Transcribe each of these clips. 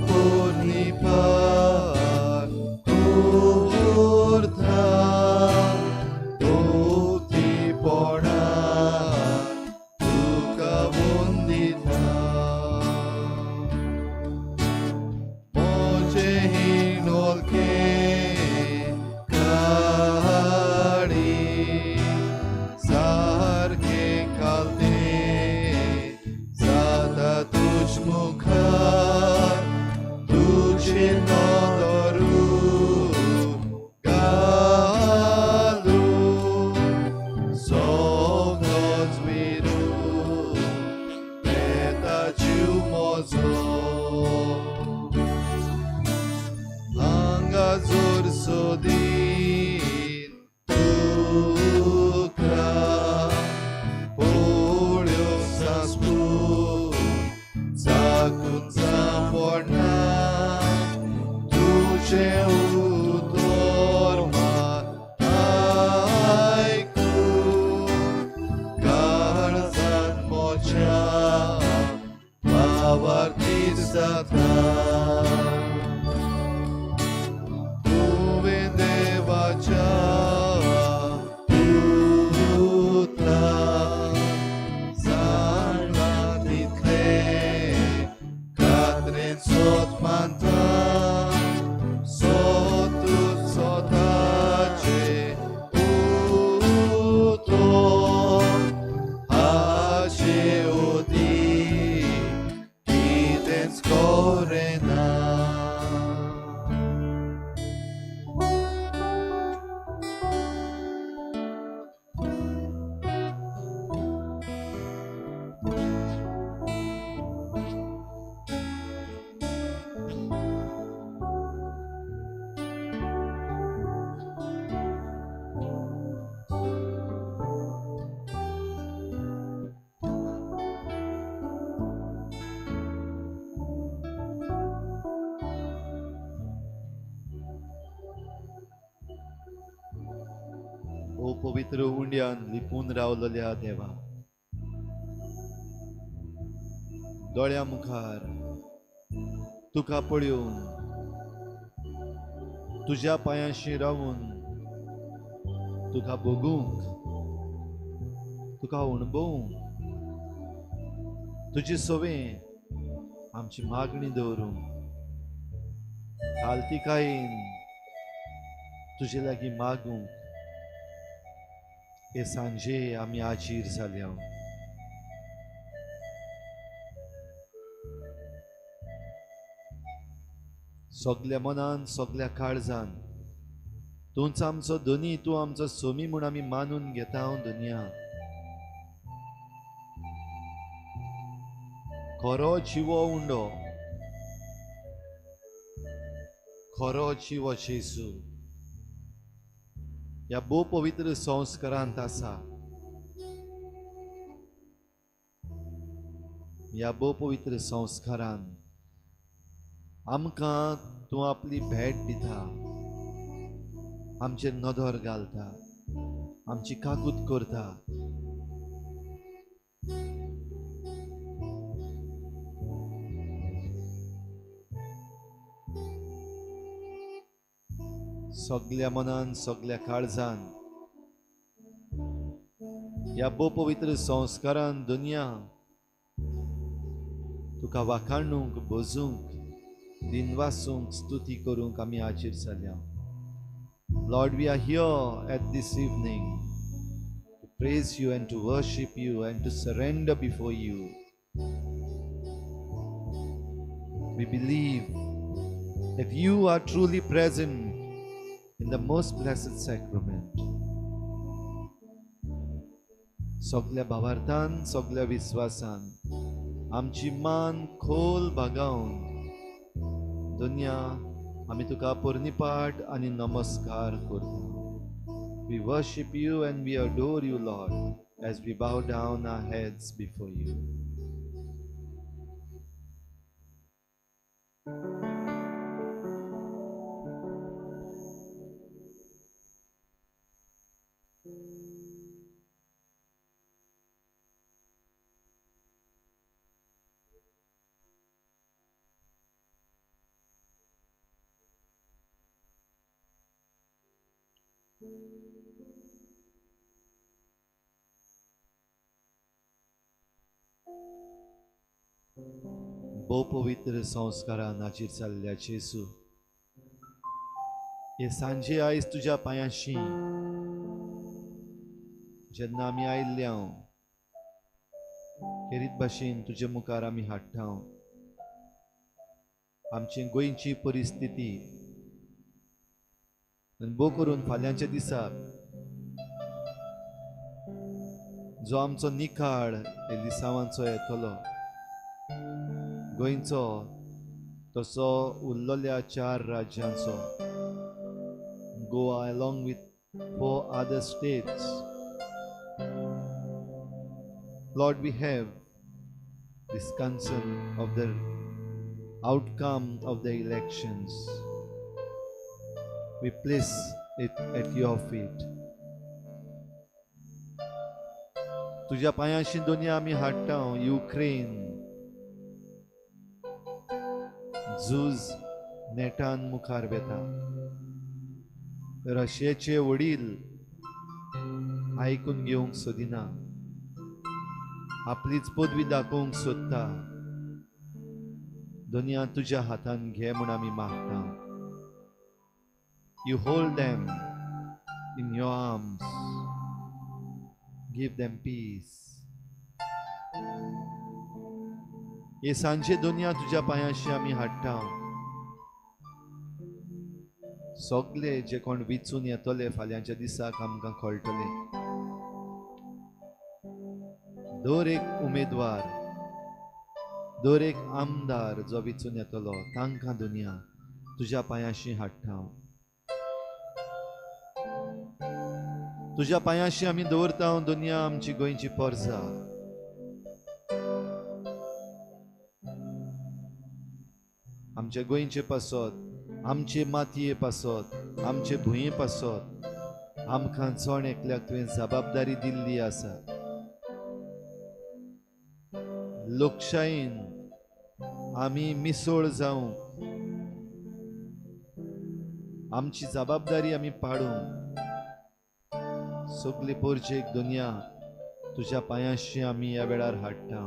पोरनीपाट दवरता भक्तीपणान तुका वंदिता म्हजें हिणोलकें काळीज सारकें खालतें जाता तुज मुखार तुजे नदरू घालून सगळोच विरून येता जीव म्हजो हांगा जर सोदीन तुका पोळ्यो सांसपून चाकून पडना तुजें उतर मात आयकून काळजांत म्हज्या भावार्थी जाता तुवें देवाच्या पुता सांगलां तितलें खात्रेन सत मानता सतूच स्वताचें उतर हाचे अदीक कितेंच करेना. ओ पवित्र उंड्यान लिपून रावलेल्या देवा, दोळ्या मुखार तुका पळोवन तुज्या पांयांशी रावून तुका भोगूंक, तुका अणभवूंक, तुजी सवे आमची मागणी दवरूंक खालतिकायेन तुजे लागीं मागूंक हे सांजे आमी आजीर जाल्या. सगल्या मनान सगल्या काळजान तूंच आमचो धनी, तूं आमचो सोमी म्हूण आमी मानून घेता. दुनिया खरो जिवो उंडो, खरो जिवो जेजू ह्या भोव पवित्र संस्कारांत आसा. ह्या भोव पवित्र संस्कारान आमकां तूं आपली भेट दिता, आमचेर नदर घालता, आमची काकूत करता. सगल्या मनान सगल्या काळजान ह्या भोव पवित्र संस्कारान दुनिया तुका वाखाणूंक, भजूंक, दिनवासूंक, स्तुती करूंक आमी हाजीर जाल्या. Lord, we are here at this evening to praise you and to worship you and to surrender before you. We believe that you are truly present in the most blessed sacrament. सगल्या भावार्थान, सगल्या विस्वासान आमची मान खोल बागावन दुनिया आमी तुका पोरणीपाठ आनी नमस्कार करता. We worship you and we adore you, Lord, as we bow down our heads before you. भोव पवित्र संस्कारान हाजीर जाल्ल्या जेजू, हे सांजे आयज तुज्या पांयांशी जेन्ना आमी आयिल्ले हांव खेरीत भाशेन तुजे मुखार आमी हाडटा आमची गोंयची परिस्थिती आनी भोव करून फाल्यांच्या दिसाक जो आमचो निकाळ एलिसांवांचो येतलो गोंयचो तसो उरलेल्या चार राज्यांचो, Goa along with 4 other states. Lord, we have this concern of the outcome of the elections. We place it at your feet. तुझ्या पांयांशी दोन्ही आमी हाडटा युक्रेन झूज नेटान मुखार वेता. रशियेचे वडील आयकून घेवंक सोदिना, आपलीच पदवी दाखोवंक सोदता. दुनिया तुज्या हातान घे म्हूण आमी मागता. You hold them in your arms, give them peace. हे सांजे दुनिया तुज्या पांयांशी आमी हाडटा. सगळे जे कोण विचून येतले फाल्यांच्या दिसाक आमकां कळटले. दर एक उमेदवार, दर एक आमदार जो विचून येतलो तांकां दुनिया तुज्या पांयांशी हाडटा. तुज्या पांयांशी आमी दवरता दुनिया आमची गोंयची पोरसा. आमच्या गोंयचे पासत, आमचे मातये पासत, आमचे भुंये पासत आमकां जण एकल्याक तुवें जबाबदारी दिल्ली आसा. लोकशायेन आमी मिसळ जावंक, आमची जबाबदारी आमी पाडूंक सगली पोरचेक दुनिया तुज्या पांयांशी आमी ह्या वेळार हाडटा.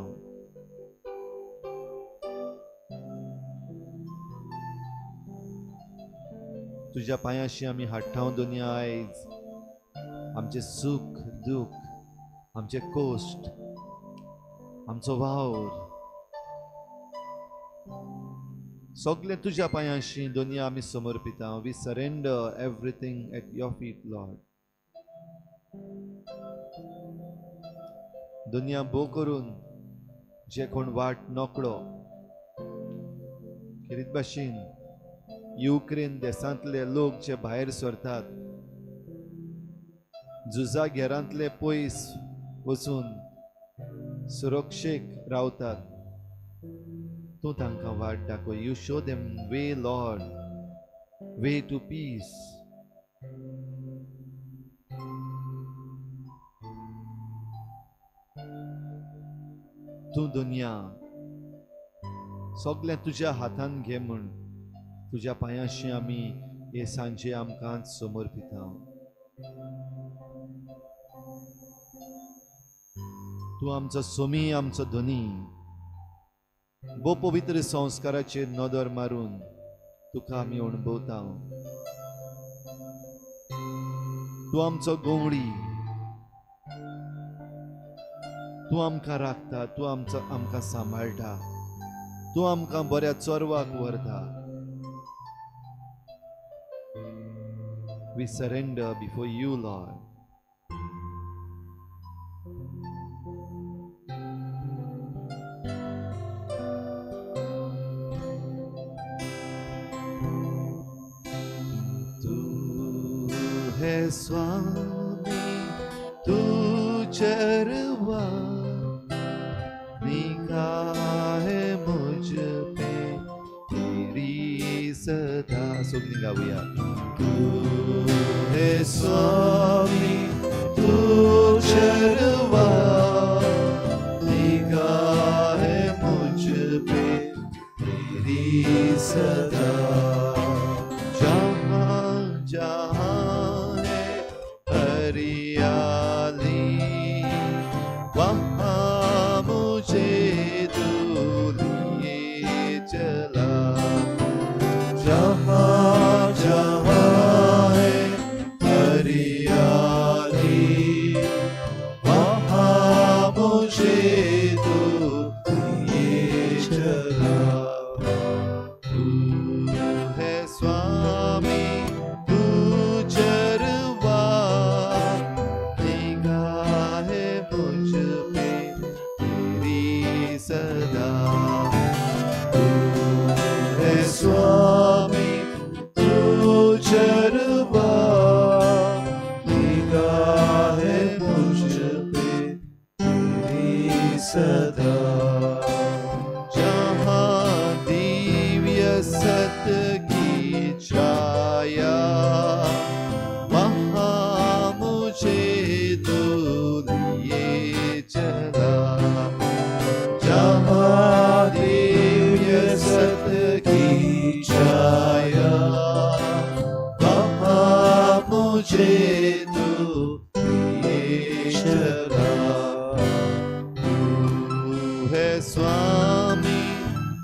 तुज्या पांयांशी आमी हाडटा दुनिया आयज आमचें सूख दूख, आमचें कोश्ट, आमचो वावर सगळें तुज्या पांयांशी दुनिया आमी समर्पिता. We surrender everything at your feet Lord. दुनिया भोव करून जे कोण वाट नकळो खेरीत भाशेन युक्रेन देशांतले लोक जे भायर सरतात, झुजा घेरांतले पयस वचून सुरक्षेक रावतात, तूं तांकां वाट दाखय. You show them way Lord, way to peace. तूं दुनिया सगळें तुज्या हातान घे म्हूण तुज्या पांयांशी आमी हे सांजे आमकां समर्पिता. तूं आमचो सोमी, आमचो धनी. भोव पवित्र संस्काराचेर नदर मारून तुका आमी अणभवता. तूं आमचो गवळी, तूं आमकां राखता, तूं आमकां सांबाळटा, तूं आमकां बऱ्या चरवाक व्हरता. We surrender before you, Lord. तू है स्वामी, तू चरवा, निगाह है मुझ पे तेरी सदा. सगळीं गावया. तू है स्वामी, तू चरवा, निगाह है मुझ पे तेरी सदा. जहाँ जहाँ है हरियाली, वहाँ मुझे तू लिए चला। जहाँ जहाँ है हरियाली, वहाँ मुझे तू लिए चला। तू है स्वामी, तू चरवाहा, निगाह है मुझ पे तेरी सदा। तू है स्वामी, तू चरवाहा, निगाह है मुझ पे तेरी सदा। जहाँ दिव्य सत की छाया, वहाँ मुझे तू लिए चला। जहाँ दिव्य सत की छाया, वहाँ मुझे तू लिए चला। तू है स्वामी,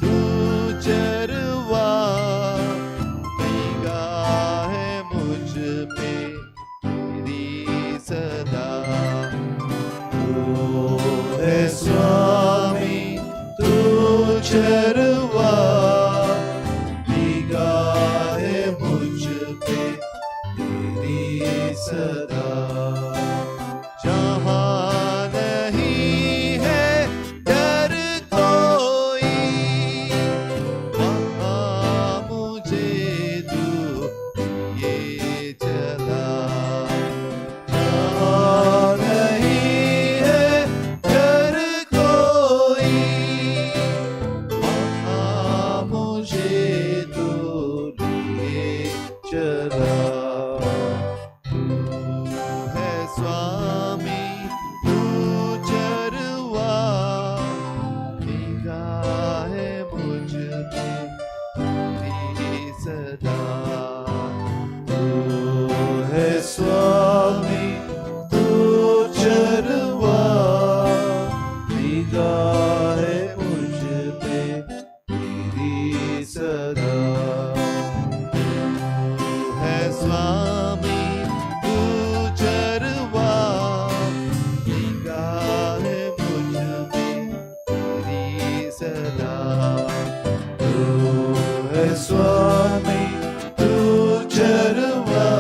तू चरवाहा, निगाह है मुझ पे तेरी सदा। तू है स्वामी, तू चरवाहा, निगाह है मुझ पे तेरी सदा। जहाँ नहीं है डर कोई, वहाँ मुझे तू लिए चला। जहाँ नहीं है डर कोई, वहाँ मुझे तू लिए चला। तू है स्वामी, तू चरवाहा, निगाह है मुझ पे तेरी सदा। तू है स्वामी, तू चरवाहा, निगाह है मुझ पे तेरी सदा। तू है स्वामी, तू चरवाहा, निगाह है मुझ पे तेरी सदा। तू है स्वामी, तू चरवाहा,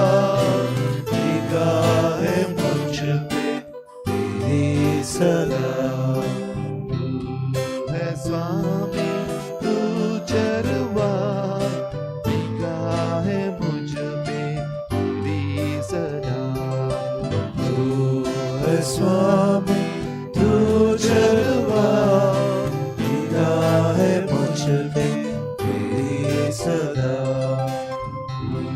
निगाह है मुझ पे तेरी सदा। तू है स्वामी, तू चरवाहा, निगाह है मुझ पे तेरी सदा। तू है स्वामी, तू चरवाहा, निगाह है मुझ पे तेरी सदा। तू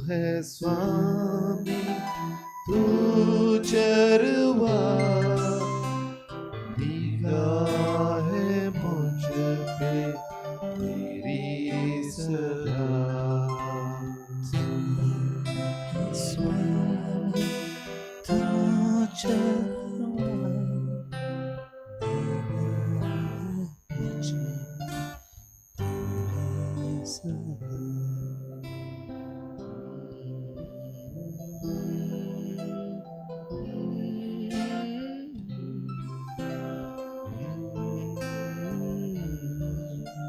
है स्वामी, तू चरवाहा, निगाह है मुझ पे तेरी सदा। स्वामी, तू चरवाहा, मुझ तेरी सदा।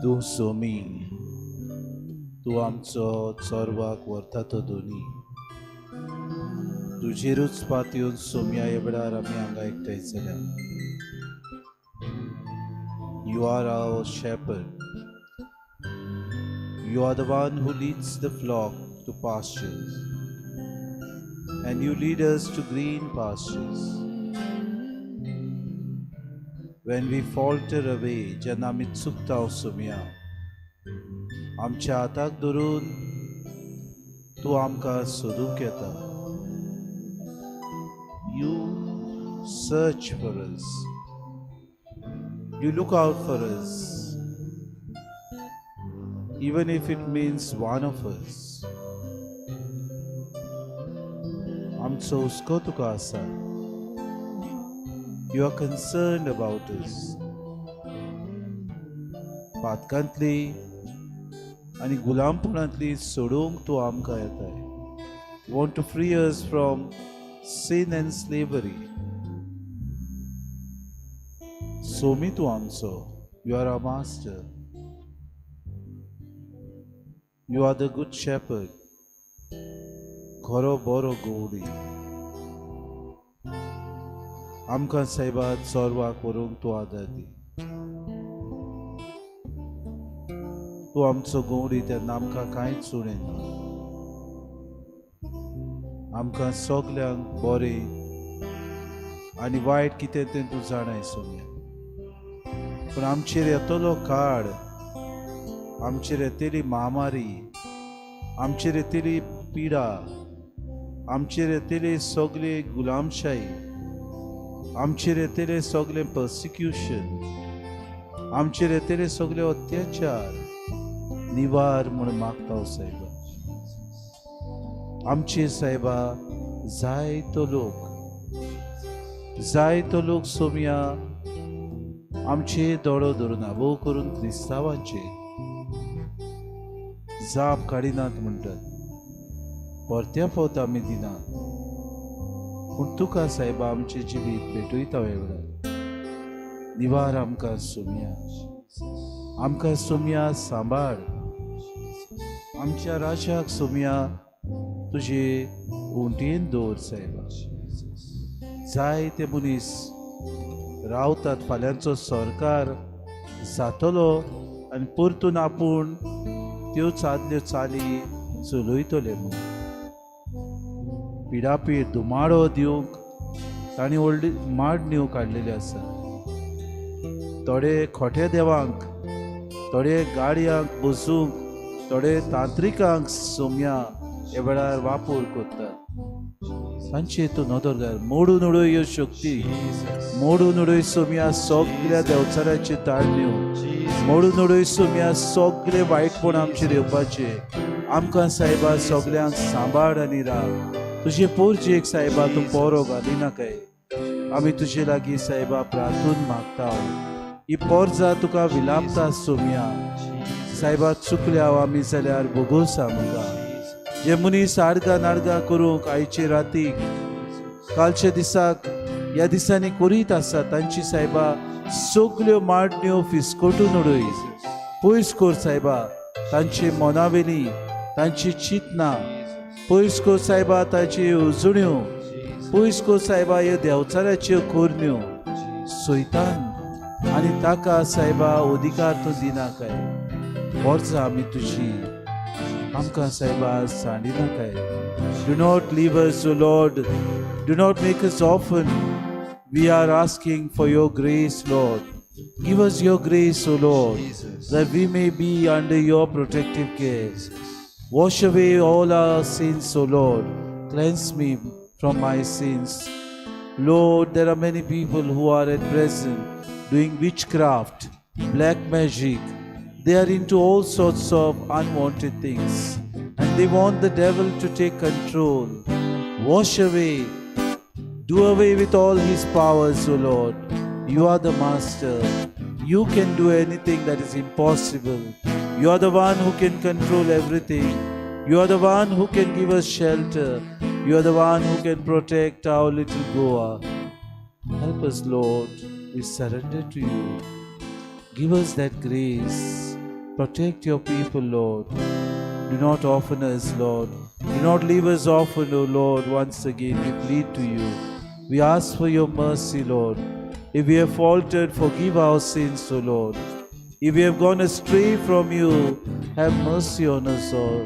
तूं सोमी, तूं आमचो चोरवाक व्हरता तो धनी. तुजेरूच पातयेवन सोमया ह्या वेळार आमी हांगा एकठांय जाल्या. You are our shepherd. You are the one who leads the flock to pastures, and you lead us to green pastures. When we falter away, जेन्ना आमी चुकता सोमया, आमच्या हाताक धरून तूं आमकां सोदूंक येता. You search for us. You look out for us, even if it means one of us. आमचो आमचो हुस्को तुका आसा. You are concerned about us. पातकांतली आनी गुलामपणांतली सोडोवंक तूं आमकां येताय. You want to free us from sin and slavery. Somi तूं आमचो. You are our master. You are the good shepherd. खरो बरो गवडी. आमकां सायबा चोरवाक व्हरूंक तूं आदार दी. तूं आमचो गवडी तेन्ना आमकां कांयच उणें ना. आमकां सगल्यांक बरें आनी वायट कितें तें तूं जाणाय सोम्या. पूण आमचेर येतलो काळ, आमचेर येतली महामारी, आमचेर येतली पिडा, आमचेर येतली सगळे गुलामशाही, आमचेर येतले सगळे पर्सिक्युशन, आमचेर येतले सगळे अत्याचार निवार म्हूण मागता सायबा. आमचे सायबा जायतो लोक, जायतो लोक सोम्या आमचे दोळो धरून भोव करून क्रिस्तांवांचे जाप काडिनात म्हणटात, परत्या फावट आमी दिनात. पूण तुका सायबा आमचें जिवीत भेटयता ह्या वेळार. निवार आमकां सोम्या, आमकां सोम्या सांबाळ. आमच्या राजाक सोम्या तुजे उंटयेन दवर सायबा. जायते मनीस रावतात, फाल्यांचो सरकार जातलो आनी परतून आपूण त्योच आदल्यो चाली चलयतले म्हूण. पिडापीड धुमाडो दिवंक तांणी व्हडली माडण्यो काडलेल्यो आसा. थोडे खोटे देवांक, थोडे गाडयांक बसूंक, थोडे तांत्रिकांक सोम्या ह्या वेळार वापर करतात. तांचे तूं नदर घाल, मोडून उडय ह्यो शक्ती, मोडून उडय सोम्या सगल्या देवचाराच्यो ताळण्यो, मोडून उडय सोम्या सगळे वायटपण आमचेर येवपाचे. आमकां सायबा सगल्यांक सांबाळ आनी राख. तुजे पोरजेक सायबा तूं पोरो घालिनाकाय. आमी तुजे लागीं सायबा प्रार्थून मागता. ही पोरजा तुका विलापता सोम्या. सायबा चुकल्या आमी जाल्यार भोगोस आमकां. जे मनीस आडगां नाडगां करूंक आयचे रातीक, कालच्या दिसाक, ह्या दिसांनी करीत आसा तांची सायबा सगल्यो माडण्यो फिसकटून उडय. पयस कर सायबा तांचे मनावेली तांची चिंतना, पयस कर सायबा तांची येवजण्यो, पयस कर सायबा ह्यो देवचाराच्यो करण्यो. सैतान आनी ताका सायबा अधिकार तूं दिनाकाय. वर्सां आमी तुजी, आमकां सायबा सांडिनाकाय. Do not leave us, O Lord. Do not make us orphan. We are asking for your grace, Lord. Give us your grace, O Lord, that we may be under your protective care. Wash away all our sins, O Lord. Cleanse me from my sins. Lord, there are many people who are at present doing witchcraft, black magic. They are into all sorts of unwanted things, and they want the devil to take control. Wash away, do away with all his powers, O Lord. You are the master. You can do anything that is impossible. You are the one who can control everything. You are the one who can give us shelter. You are the one who can protect our little Goa. Help us, Lord. We surrender to you. Give us that grace. Protect your people, Lord. Do not orphan us, Lord. Do not leave us orphan, O Lord. Once again, we plead to you. We ask for your mercy, Lord. If we have faltered, forgive our sins, O Lord. If we have gone astray from you, have mercy on us all.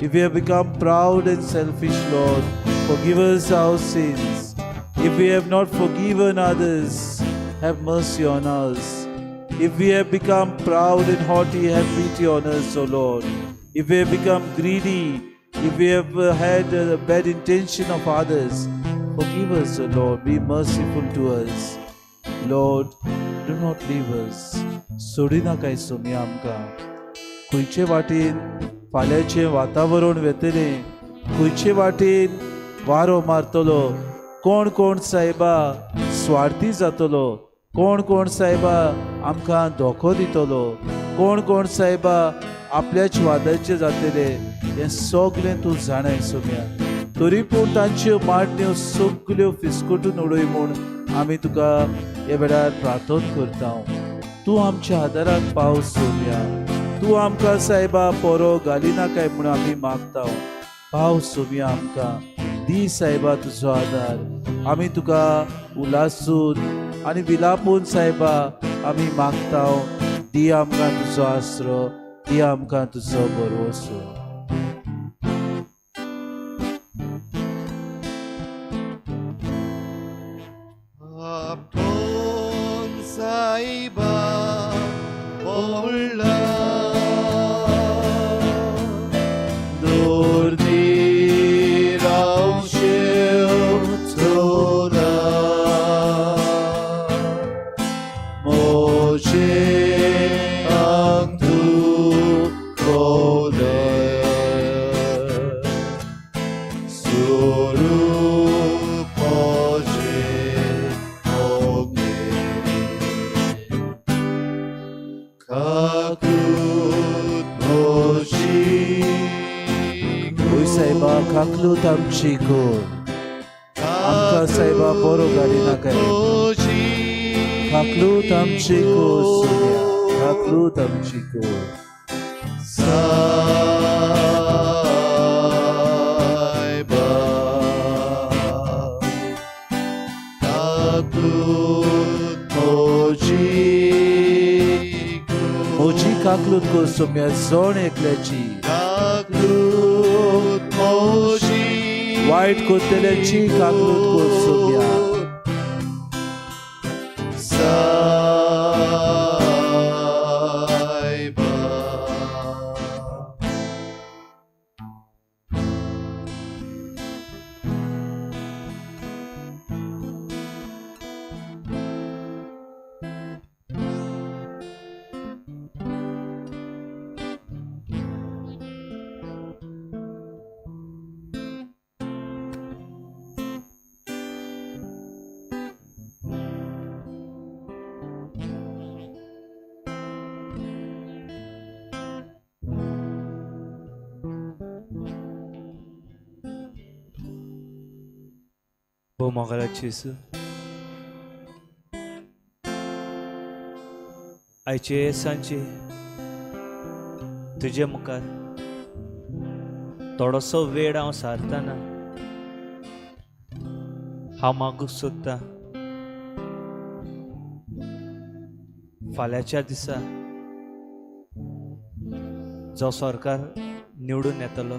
If we have become proud and selfish, Lord, forgive us our sins. If we have not forgiven others, have mercy on us. If we have become proud and haughty, have pity on us, O Lord. If we have become greedy, if we have had a bad intention of others, forgive us, O Lord. Be merciful to us. Lord, do not leave us. सोडिनाकाय Saumya आमकां. खंयचे वाटेन फाल्यांचें वातावरण वेतलें, खंयचे वाटेन वारो मारतलो, कोण कोण सायबा स्वार्थी जातलो, कोण कोण सायबा आमकां धोको दितलो, कोण कोण सायबा आपल्याच वादाचे जातले, हें सगळें तूं जाणाय सोम्या. तरी पूण तांच्यो मांडण्यो सगल्यो फिसकटून उडय म्हूण आमी तुका ह्या वेळार प्रार्थना करता. तूं आमच्या आदाराक पाव सोम्या, तूं आमकां सायबा पोरो घालिनाकाय म्हूण आमी मागता. पाव सोम्या आमकां दी सायबा तुजो आदार. आमी तुका उलासून आनी विलापून सायबा आमी मागता, दी आमकां तुजो आसरो, दी आमकां तुजो भरवसो. आपोन सायबा पडला दोर्दी रावशेव चोरा मोजे अंतु कोले स्वरूप मोजे मोगे काकूत मोजी. होय सायबा, काकलूत आमची कर, आमकां सायबा बरो घालिनाकाय. काकलूत आमची कर सोम्या, काकलूत आमची कर. सायबा काकूत मोजी. म्हजी काकलूत कर सोम्या, जण एकल्याची काकूत मोजी. वायट करतल्याची काकलूत कर सोम्या. सायबा. भोव मोगालाची येसू, आयचे सांजे तुजे मुखार थोडोसो वेळ हांव सारतना हांव मागूंक सोदतां, फाल्यांच्या दिसा जो सरकार निवडून येतलो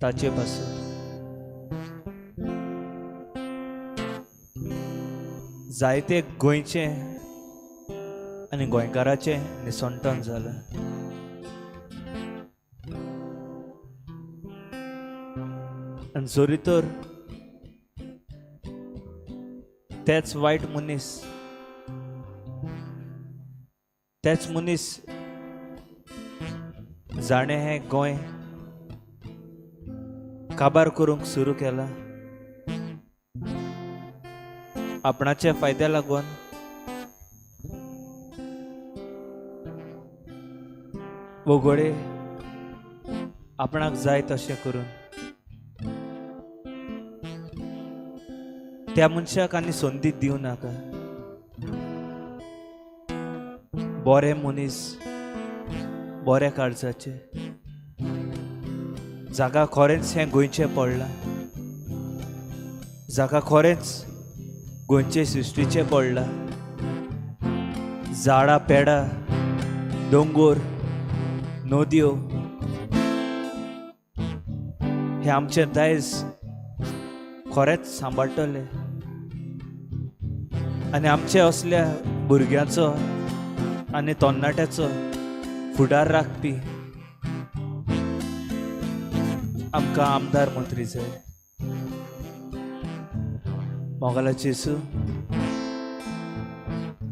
ताचे पासून जायते गोंयचें आनी गोंयकाराचें निसणटण जालां. आनी जरी तर तेच वायट मनीस, तेच मनीस जाणें हें गोंय काबार करूंक सुरू केलां आपणाच्या फायद्या लागून, वगोडे आपणाक जाय तशें करून त्या मनशाक आनी संदी दिवं नाका. बरे मनीस, बऱ्या काळजाचे, जाका खरेंच हें गोंयचें पडलां, जाका खरेंच गोंयचे सृश्टीचें पडलां, झाडां पेडां, दोंगोर, नदयो हें आमचें दायज खरेंच सांबाळटले आनी आमचे असल्या भुरग्यांचो आनी तरणाट्याचो फुडार राखपी आमकां आमदार मंत्री जाय. मोगालाची येसू,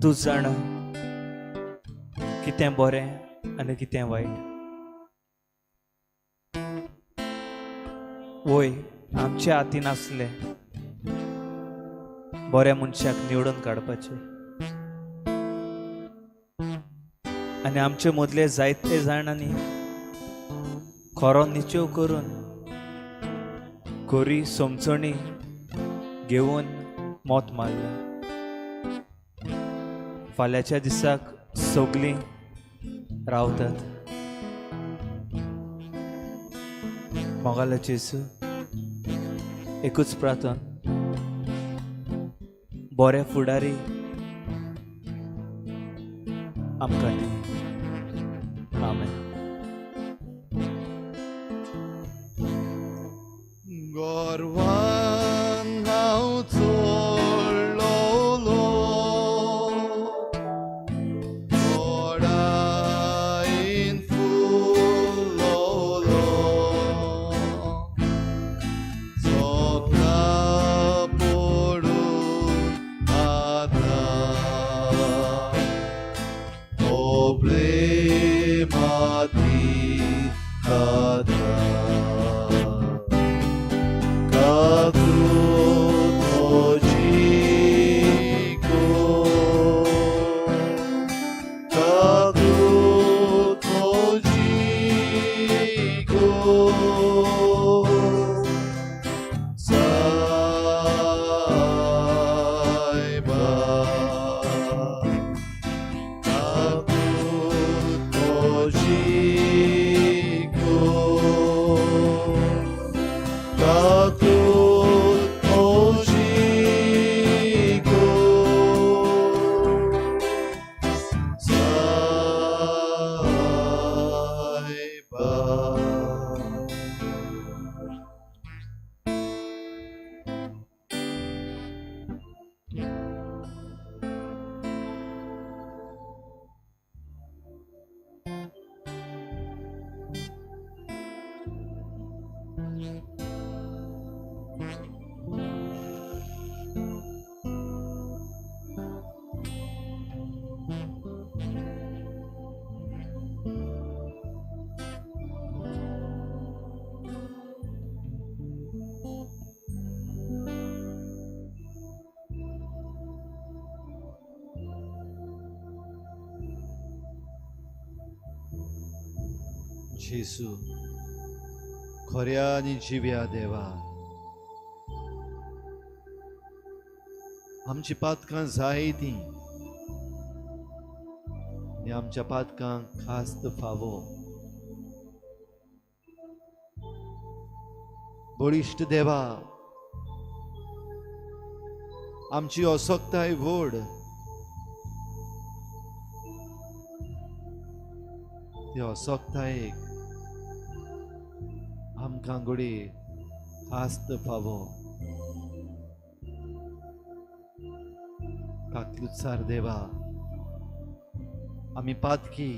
तूं जाणा कितें बरें आनी कितें वायट. वय आमच्या हातीन आसलें बऱ्या मनशाक निवडून काडपाचें. आनी आमचे मदले जायते जाणांनी खरो निचेव करून खरी समजणी घेवन मत मारलें. फाल्यांच्या दिसाक सगलीं रावतात. मोगाल्या जेजू, एकूच प्रार्थन, बरे फुडारी आमकां दी. आमेन. गोरवान हांव चोडलोलो गोडायेन फुलोलो सोगला पडून आतां हो प्रेमाती कथा काकूत मोजिको काकूत मोजिको सायबा काकूत मोजिको काकूत मोजिको सायबा. जेसू, खऱ्या आनी जिव्या देवा, आमची पातकां जायतीं आनी आमच्या पातकांक खास्त फावो. बळिश्ट देवा, आमची असक्ताय व्हड, ती असक्तायेक आमकां घडये खास्त फावो. काकलुत्सार देवा, आमी पातकी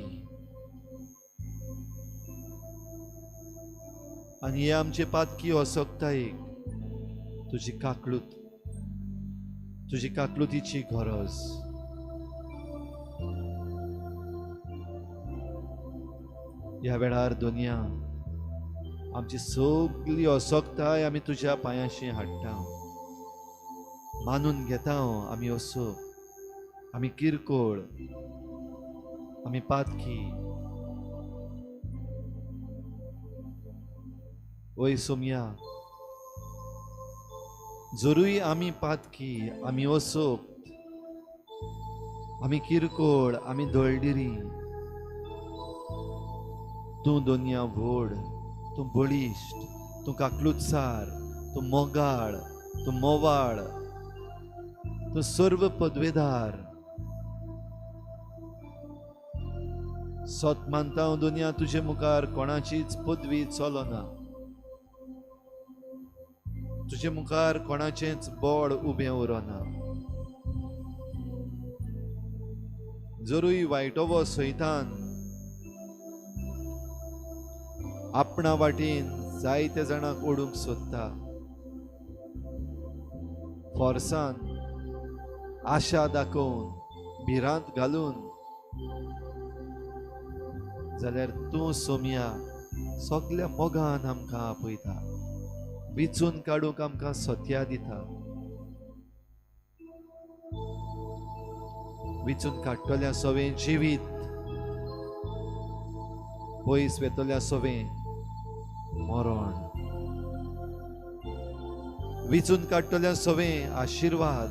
आनी हे आमचे पातकी असक्तायेक तुजी काकलूत, तुजी काकलुतीची गरज. ह्या वेळार दुनिया आमची सगली असक्ताय आमी तुज्या पांयांशी हाडटा, मानून घेता आमी असो, आमी किरकोळ, आमी पातकी. ओय सोमया, जरूय आमी पातकी, आमी असोक्त, आमी किरकोळ, आमी दळडिरी, तूं दुनिया व्हड, तूं बळिश्ट, तूं काकलुत्सार, तूं मोगाळ, तूं मोवाळ, तूं सर्व पदवेदार. सत मानता हांव दुनिया तुजे मुखार कोणाचीच पदवी चलना, तुजे मुखार कोणाचेंच बळ उबें उरना. जरूय वायटोवो सैतान आपणा वाटेन जायते जाणांक ओडूंक सोदता, फोर्सान आशा दाखोवन भिरांत घालून, जाल्यार तूं सोमया सगल्या मोगान आमकां आपयता, विचून काडूंक आमकां सत्या दिता. विचून काडटल्या सवें जिवीत, पयस वेतल्या सवें मरण, विचून काडटल्या सवें आशिर्वाद,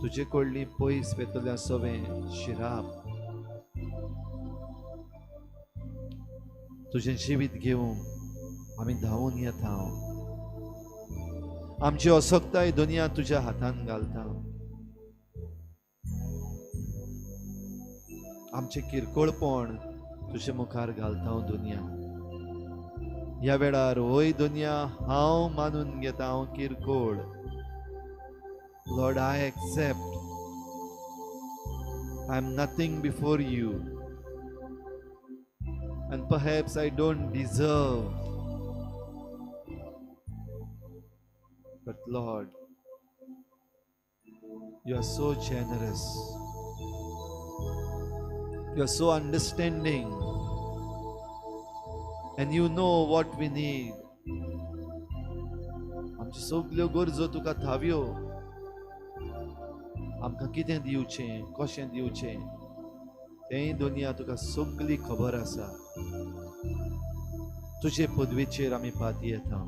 तुजे कडली पयस वेतल्या सवें शिराप. तुजें जिवीत घेवंक आमी धांवून येता. आमची असक्ताय दुनिया तुज्या हातान घालता. आमचें किरकोळपण तुजे मुखार घालता दुनिया. ह्या वेळार होय दुनिया हांव मानून घेता हांव किरकोळ. Lord, I accept I am nothing before you and perhaps I don't deserve, but Lord, you are so generous, you are so understanding, and you know what we need. आमच्यो सगल्यो गरजो तुका थाव्यो. आमकां कितें दिवचें, कशें दिवचें तेंय दुनिया तुका सगली खबर आसा. तुजे पदवेचेर आमी पाती येता.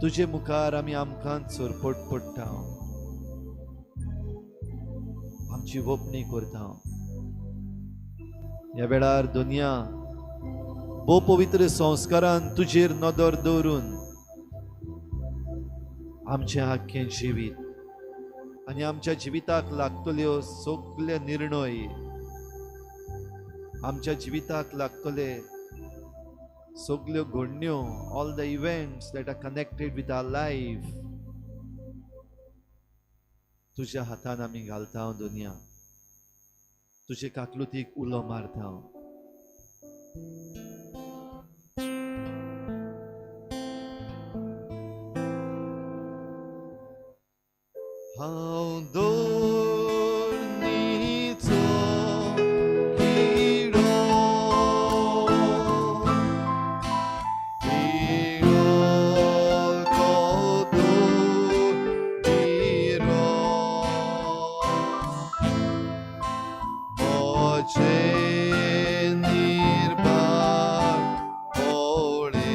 तुजे मुखार आमी आमकां चरपट पडटा, आमची वपणी करता. ह्या वेळार दुनिया भोव पवित्र संस्कारान तुजेर नदर दवरून आमचें आख्खें जिवीत आनी आमच्या जिविताक लागतल्यो सगळे निर्णय, आमच्या जिविताक लागतले सगल्यो घडण्यो, all the events that are connected with our life, तुज्या हातान आमी घालता दुनिया. तुजे काकलुतीक उलो मारता. हांव दोर्नीचो किडो, किडो कोदो किरो, म्हजें निर्भाग पळय,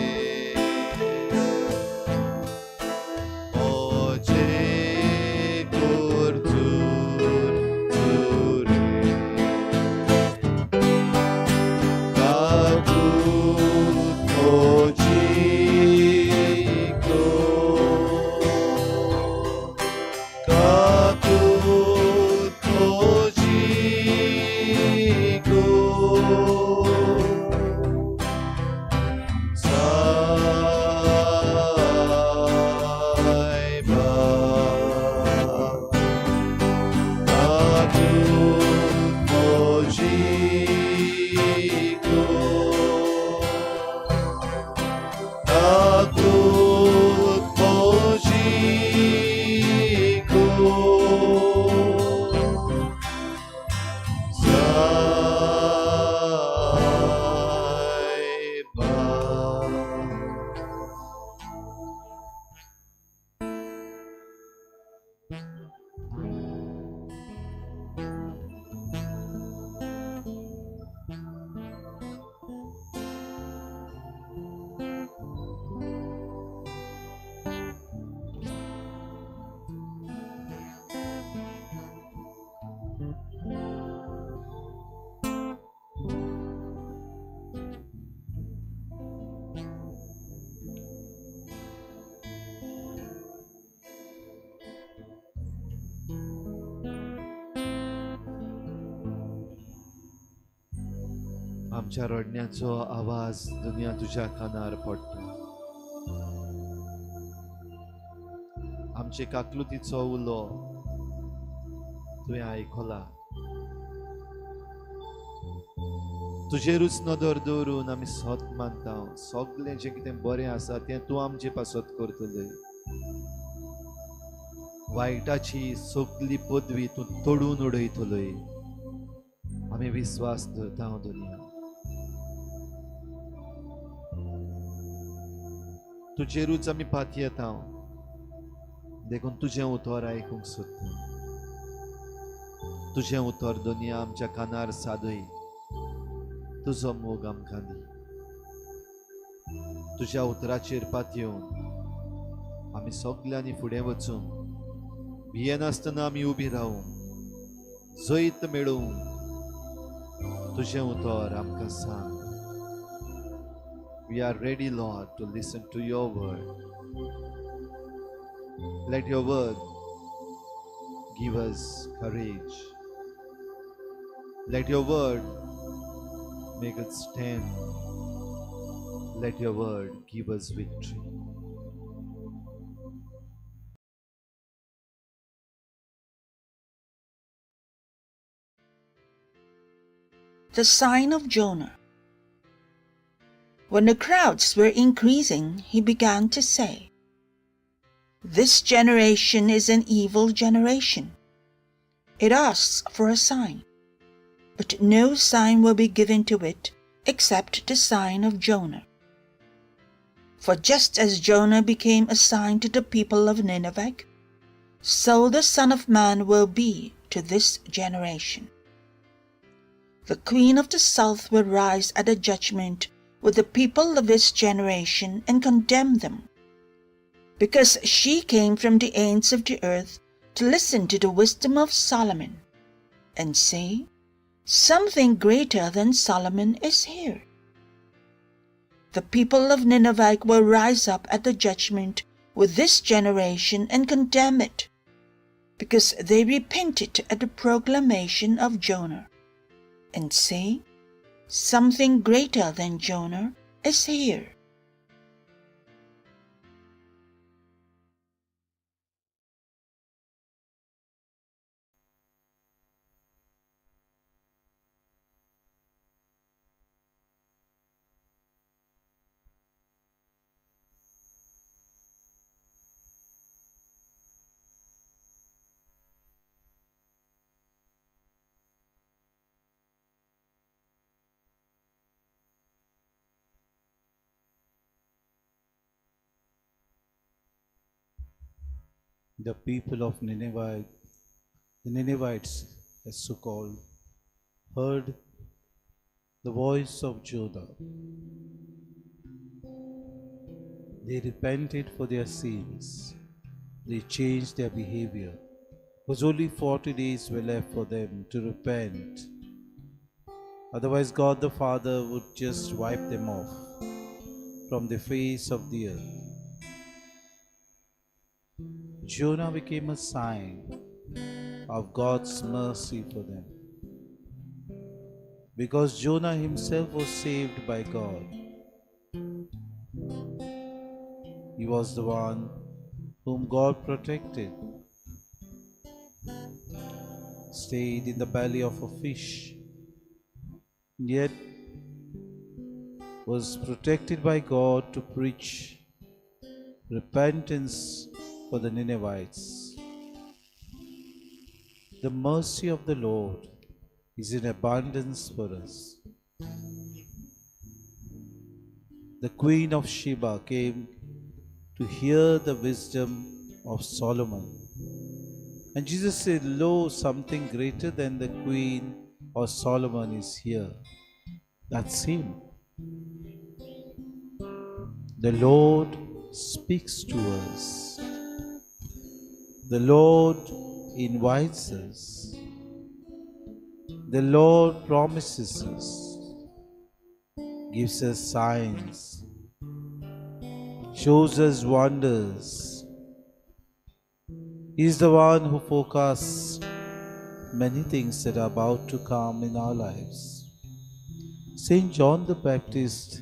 म्हजें चूर चुरे, तातूंत म्हजी तातूंत म्हजी सायबा, तातूंत म्हजी तातूंत म्हजी सायबा. आमच्या रडण्याचो आवाज दुनिया तुज्या कानार पडटा. आमचे काकलुतीचो उलो तुवें आयकला. तुजेरूच नदर दवरून आमी सत मानता. सगळें जें कितें बरें आसा तें तूं आमचे पासत करतले. वायटाची सगली पदवी तूं तोडून उडयतलोय. आमी विस्वास धरता दुनिया. तुजेरूच आमी पातयेता, देखून तुजें उतर आयकूंक सोदता. तुजें उतर दुनिया आमच्या कानार सादय. तुजो मोग आमकां दी. तुज्या उतराचेर पातयेवन आमी सगल्यांनी फुडें वचूंक, भियेनासतना आमी उबी रावूंक, जैत मेळोवंक तुजें उतर आमकां सांग. We are ready, Lord, to listen to your word. Let your word give us courage. Let your word make us stand. Let your word give us victory. The sign of Jonah. When the crowds were increasing, he began to say, "This generation is an evil generation. It asks for a sign, but no sign will be given to it except the sign of Jonah. For just as Jonah became a sign to the people of Nineveh, so the Son of Man will be to this generation. The Queen of the South will rise at the judgment with the people of this generation and condemn them, because she came from the ends of the earth to listen to the wisdom of Solomon, and say, something greater than Solomon is here. The people of Nineveh will rise up at the judgment with this generation and condemn it, because they repented at the proclamation of Jonah, and say, something greater than Jonah is here." The people of Nineveh, the Ninevites as so called, heard the voice of Jonah. They repented for their sins. They changed their behavior. It was only 40 days were left for them to repent. Otherwise, God the Father would just wipe them off from the face of the earth. Jonah became a sign of God's mercy for them, because Jonah himself was saved by God. He was the one whom God protected, stayed in the belly of a fish, yet was protected by God to preach repentance for the Ninevites. The mercy of the Lord is in abundance for us. The Queen of Sheba came to hear the wisdom of Solomon. And Jesus said, "Lo, something greater than the Queen of Solomon is here." That's him. The Lord speaks to us. The Lord invites us. The Lord promises us, gives us signs, shows us wonders. He is the one who forecasts many things that are about to come in our lives. Saint John the Baptist,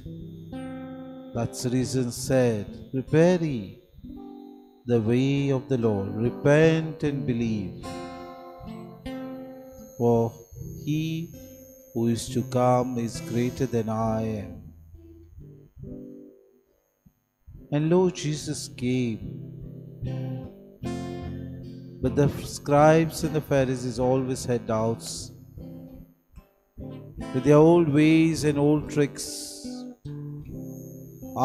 that's the reason, said, "Prepare ye the way of the Lord, repent and believe, for he who is to come is greater than I am." And lo, Jesus came. But the scribes and the Pharisees always had doubts with their old ways and old tricks,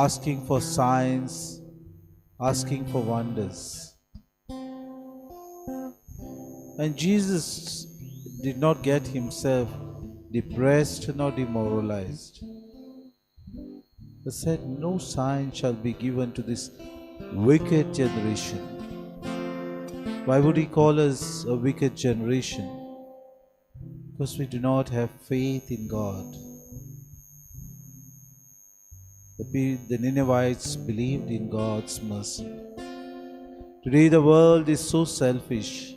asking for signs asking for wonders. And Jesus did not get himself depressed nor demoralized. He said, no sign shall be given to this wicked generation. Why would he call us a wicked generation? Because we do not have faith in God. The Ninevites believed in God's mercy. Today the world is so selfish.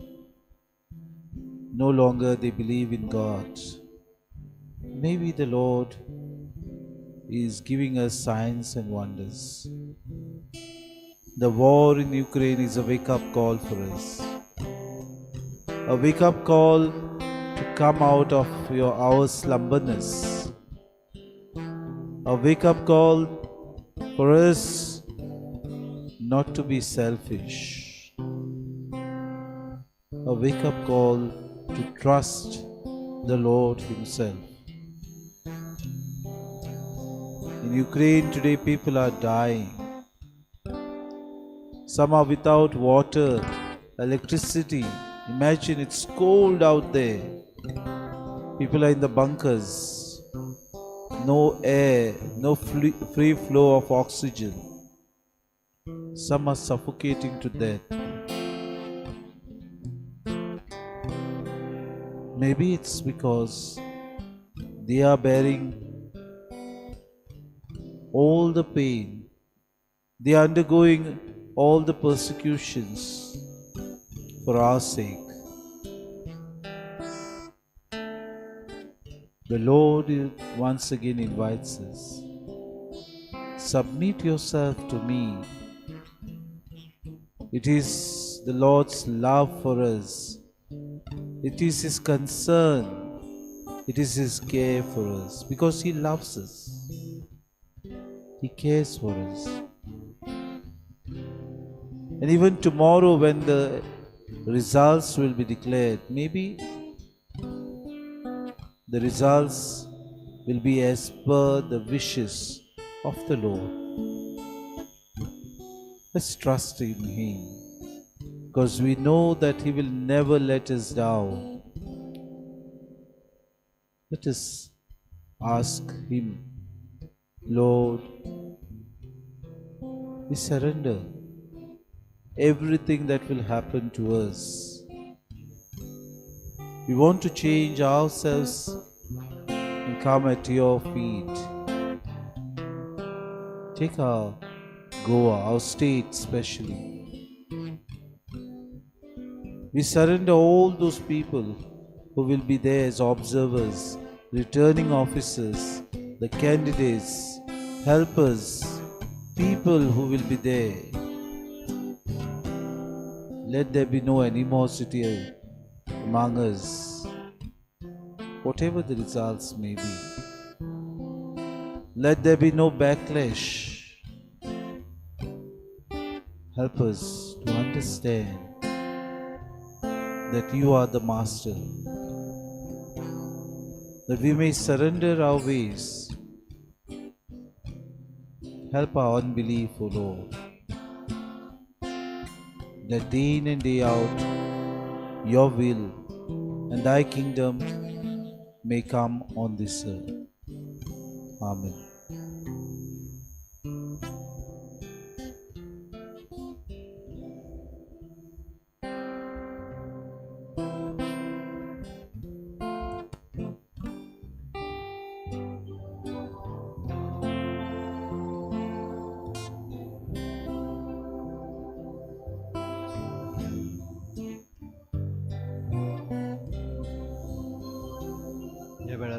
No longer they believe in God. Maybe the Lord is giving us signs and wonders. The war in Ukraine is a wake-up call for us. A wake-up call to come out of our slumberness. A wake-up call for us not to be selfish. A wake-up call to trust the Lord Himself. In Ukraine today, people are dying. Some are without water, electricity. Imagine, it's cold out there. People are in the bunkers. No air, no free flow of oxygen. Some are suffocating to death. Maybe it's because they are bearing all the pain. They are undergoing all the persecutions for our sake. The Lord once again invites us. Submit yourself to me. It is the Lord's love for us. It is His concern. It is His care for us, because He loves us. He cares for us. And even tomorrow, when the results will be declared, maybe the results will be as per the wishes of the Lord. Let's trust in Him, because we know that He will never let us down. Let us ask Him, Lord, we surrender everything that will happen to us. We want to change ourselves and come at your feet. Take our Goa, our state especially. We surrender all those people who will be there as observers, returning officers, the candidates, helpers, people who will be there. Let there be no animosity among us, whatever the results may be. Let there be no backlash. Help us to understand that you are the Master, that we may surrender our ways. Help our unbelief, O Lord, that day in and day out, your will and thy kingdom may come on this earth. Amen.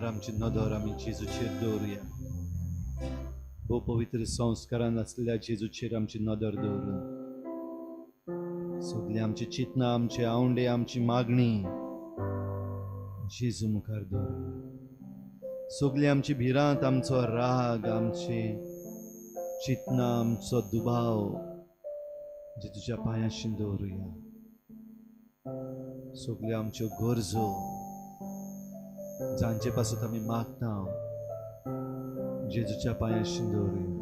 आमची नदर आमी जेजूचेर दवरुया. भोव पवित्र संस्कारान आसलेल्या जेजूचेर आमची नदर दवरून सगळीं आमची चिंतनां, आमचे आवंडे, आमची मागणी जेजू मुखार दवरुया. सगळी आमची भिरांत, आमचो राग, आमची चिंतनां, आमचो दुबाव जेजूच्या पांयाशी दवरुया. सगळ्यो आमच्यो गरजो जांचे पासत आमी मागता जेजूच्या पांयाशी दवरुया.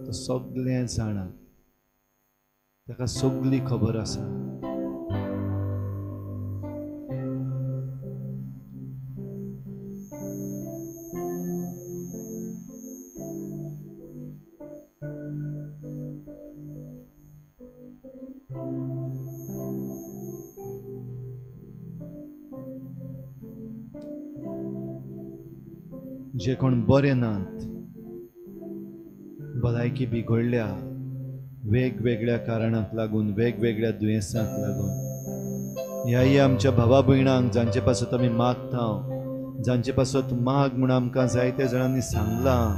तो सगळें जाणा, ताका सगळी खबर आसा. जे कोण बरे नात, भलायकी बिगडल्या वेगवेगळ्या कारणांक लागून, वेगवेगळ्या दुयेंसांक लागून, ह्याय आमच्या भावा भयणांक जांचे पासत आमी मागता, जांचे पासत माग म्हूण आमकां जायत्या जाणांनी सांगलां,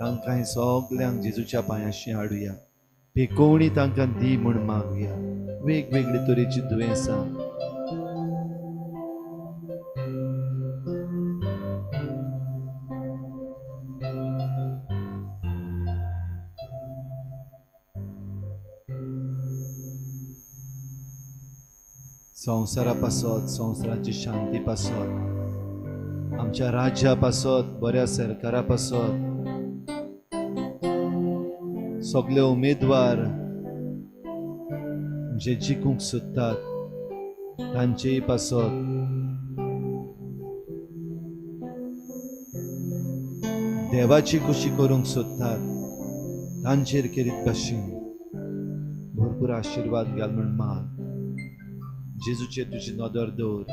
तांकां सगल्यांक जेजूच्या पांयाशी हाडुया. पेकोवणी तांकां दी म्हूण मागुया. वेगवेगळे तरेची दुयेंसां, संवसारा पासत, संवसाराची शांती पासत, आमच्या राज्या पासत, बऱ्या सरकारा पासत, सगळे उमेदवार जे जिखूंक सोदतात तांचेय पासत, देवाची खुशी करूंक सोदतात तांचेर केरीत भाशेन भरपूर आशिर्वाद घाल म्हूण माग. जेजूचेर तुजी नदर दवर,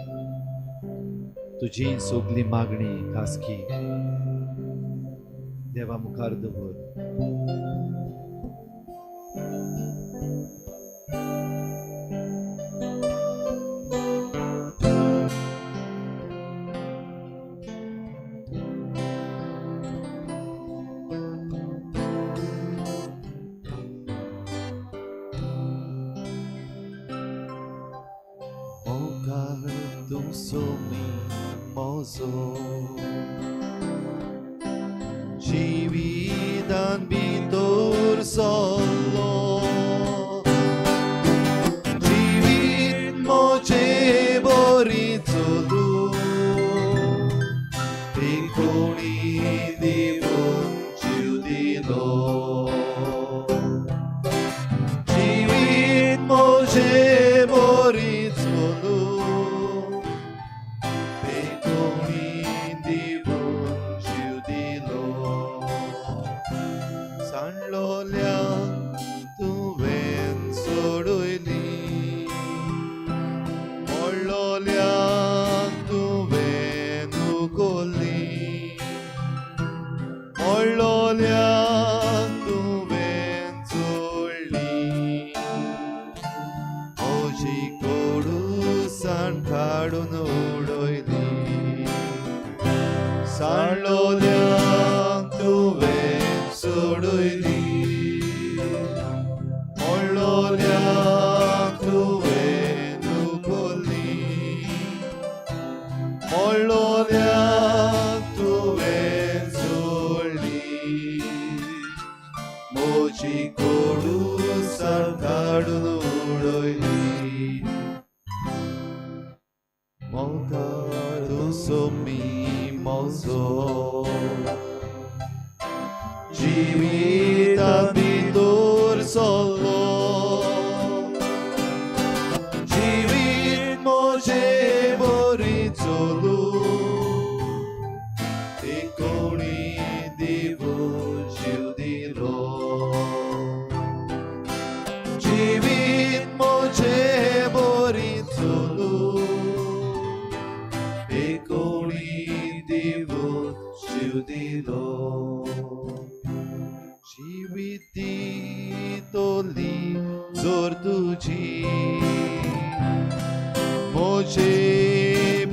तुजी सगली मागणी खासगी देवा मुखार दवर. जिवितान भितर सरलो, जिवीत म्हजें बरी चलूं, पेकोवणी दिवन जीव दिलो. जिवीत म्हजें बरी चलूं, पेकोवणी दिवन जीव दिलो. सांडलोल्यांक तुवें सोडयली, मोडलोल्यांक तुवें उखल्ली, मोडलोल्यांक तुवें जोडली, म्हजी कोडूसाण काडून उडयली. सांडलोल्यांक तुवें सोडयली, मोडलोल्यांक तुवें उखल्ली, मोडलोल्यांक तुवें जोडली, म्हजी कोडूसाण काडून उडयली. मोगाळ तूं सोमी म्हजो, जिविता भितर सरलो, जिवीत म्हजें बरी चलूं, पेकोवणी दिवन जीव दिलो. जिवीत म्हजें बरी चलूं, पेकोवणी दिवन जीव दिलो. जिवीत दितली जोर तुजी, म्हजे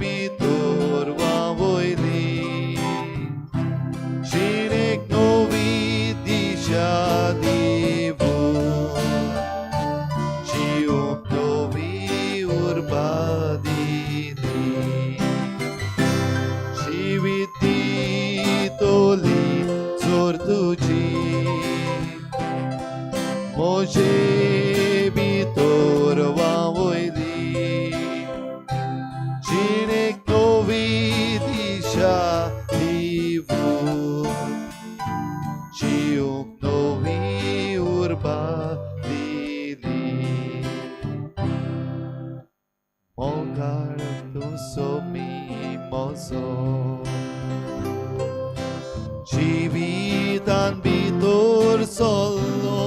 भितर व्हांवयली, जिणेक नवी दिशा दिवन, जिवंक नवी उर्बा दिली. जिवीत दितली जोर तुजी, म्हजे भितर व्हांवयली, जिणेक नवी दिशा दिवन, जिवंक रोगतान भितर सोल्लो.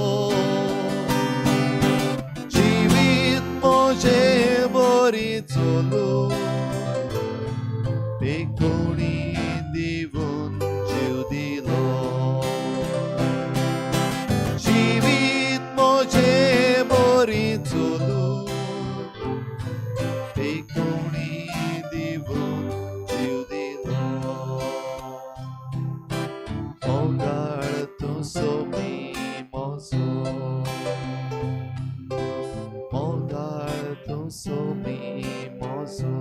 जिवीत म्हजें बरी चलू पेकोणी दिवन जीव दिलो. जिवीत म्हजें बरी चलू पेकोणी दिवन जीव दिलो. मोगाळ तूं सोमी म्हजो, मोगाळ तूं सोमी म्हजो,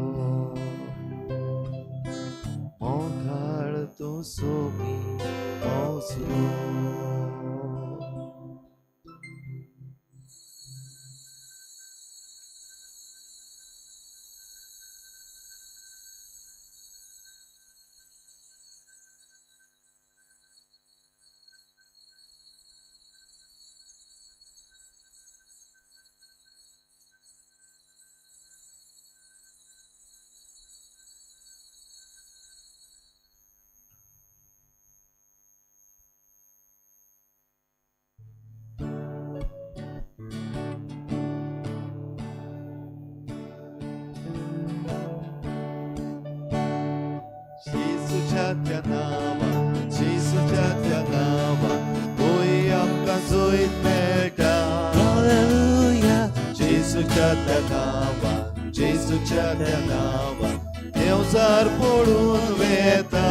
मोगाळ तूं सोमी म्हजो. जेजूच्या त्या नांवान, जेजूच्या त्या नांवान, होय आमकां जैत मेळटा. Hallelujah. जेजूच्या त्या नांवान, जेजूच्या त्या नांवान, देंवचार पळून वेता.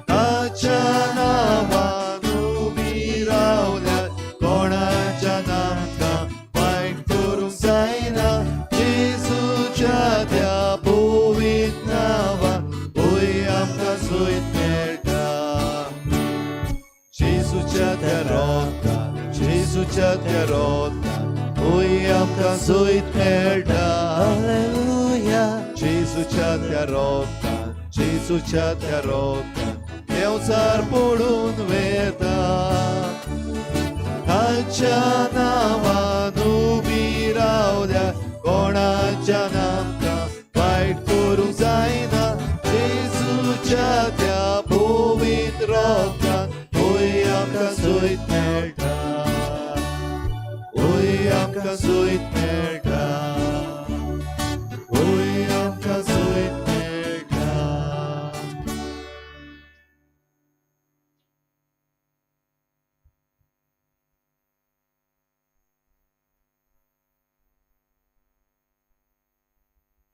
ताच्या नांवान उबी रावल्यार कोणाच्या आमकां वायट करूंक जायना. जेजूच्या त्या पवित्र नांवान होय आमकां जैत मेळटा. जेजूच्या त्या रोगतान, जेजूच्या त्या रोगतान, होय आमकां जैत मेळटा. Hallelujah. जेजूच्या त्या रोगतान, जेजूच्या त्या रोगतान, देंवचार पळून वेता. ताच्या नांवान उबी रावल्यार कोणाच्या आमकां वायट करूंक जायना. जेजूच्या त्या पवित्र रोगतान होय आमकां जैत मेळटा, होय आमकां जैत मेळटा.